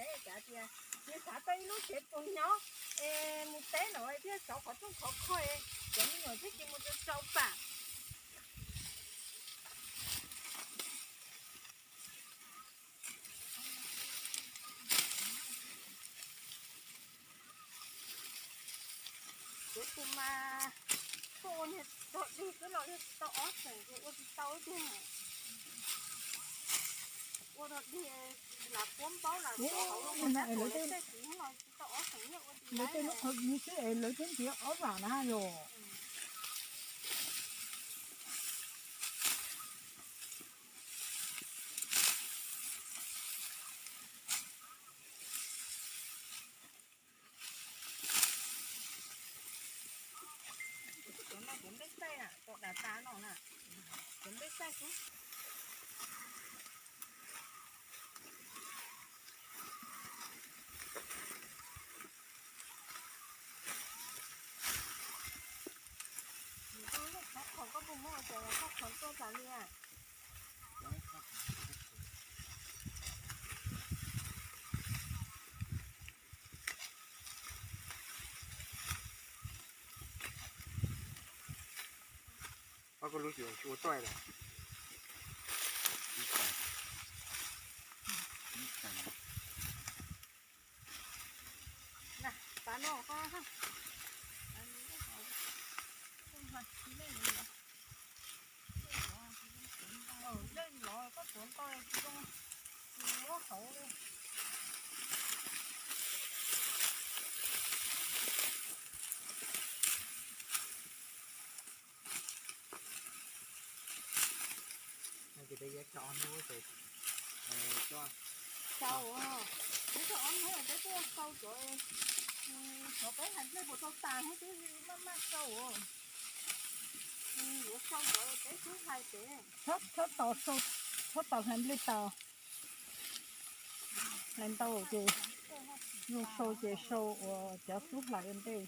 Cas tias nws xav tau ib lub tsev puas nyob es mus teb no thiaj xauv qhov rooj qhov kho, cov me nyuam thiaj tsis mus rau tsau pam. Kuv tus mas tuaj ua niag rog dig xwb los yog tsis tau ob xeem ces ua tsis tau tiag. Ua rog dig lam puab npaub lam txov hauv los ua tej txiv no tsis tau ob xeem nyiaj ua tsis lawv tej lub qhov vis xwb es lawv twb ntiav ob vam na yom. Cov no cov nplej xaij na, cov dav tas no na, cov nplej xaij xwb. Koj puas muab ua cas los koj qhov tuaj tas li a? Ob koj lub xyuas tsis ua toj lawm. Tav no koj lej los koj tuav ntau tsis zoo, tsis muab hauv li. Ces peb yuav tso ob hnub ces tso. Sau, peb tso ob hnub peb tuaj sau cov, cov peb hais nplej puas tau tas hnub twb maj maj sau. Yuav sau cov peb xub hais pem. Txhob, txhob tos sau, txhob tos hais nplej tas. Hais ntau ces zoo sau ces sau uas cov xub hlais ua ntej.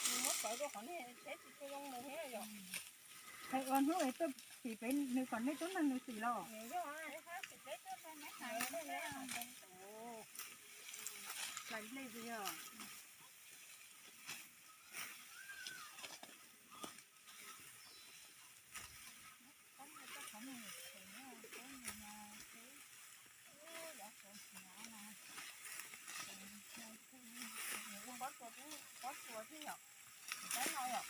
Nws muab pawv rau qhov nej tsheb tsis tshua zoo mus thiab yom. Ua hnub es tuaj tim pem nws kom nej tuaj nrog nws xim los. Hlais nplej twg yog. Ua pob tsuas, pob tsuas thiab yom. Pob tsuas no yom,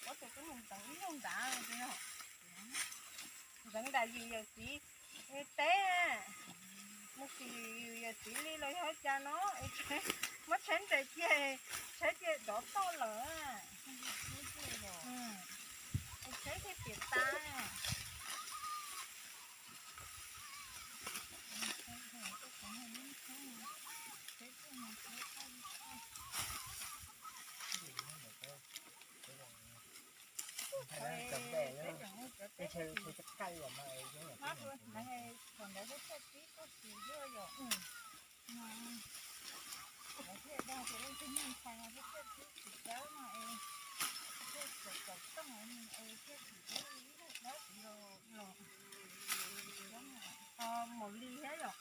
pob tsuas twb mus ntxeev ib zaug nrad no. Ntxeev nram yim yawm txiv teb, mus tim yawm txiv li los yog cas no, muab tsheb nres cia, tsheb cia dov toj lawm. Es tsheb thiaj piam tas. Thaum ntawd peb thiaj tib yom, lawv thiaj dag tias leej twg neej ntshai no peb thiaj tib tsis dawb no es thiaj txawm kaum tooj es thiaj tsis dawb li ib daim dawb tsis los los. Mus li thiab yom,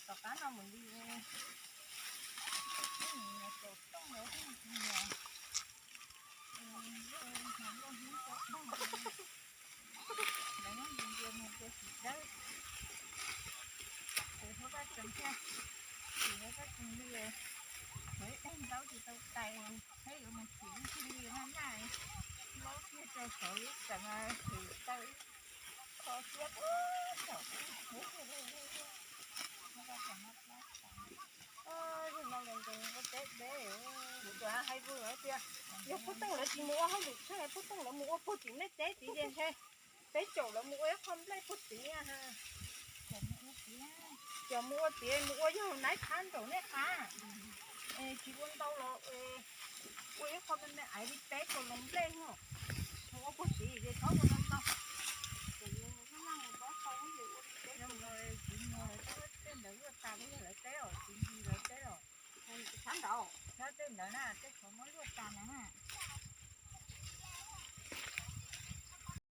tom qab no mus li. Kaum tooj lawv thiaj tsis los. Lawv muab ntsia ntsia mus ces tsis dawb. Ces huab vaj tseem thiaj, ces huab vaj tseem li, lawv ib daig ntaub tsis tau tais, thiab yuav mus txim ib tug li na na, laub kiag rau. Thaum ub tam mas hwm tau ib qho siab, thaum ub, yug no nkees nkees ua teb deb. Kuv tsuas hais vwm hais tias yog Phub Tooj lawv tsis mus ua hauj lwm tshaj, Phub Tooj lawv mus ua puag tim nej teb tid ces ntshe peb caum lawv mus ua ib qho nplej puag tid. Cov mus ua tid, mus ua yog naiv phab nraum nej qab, es tsis ua ntau los ua ib qho me me aiv li peb kaum los nplej no.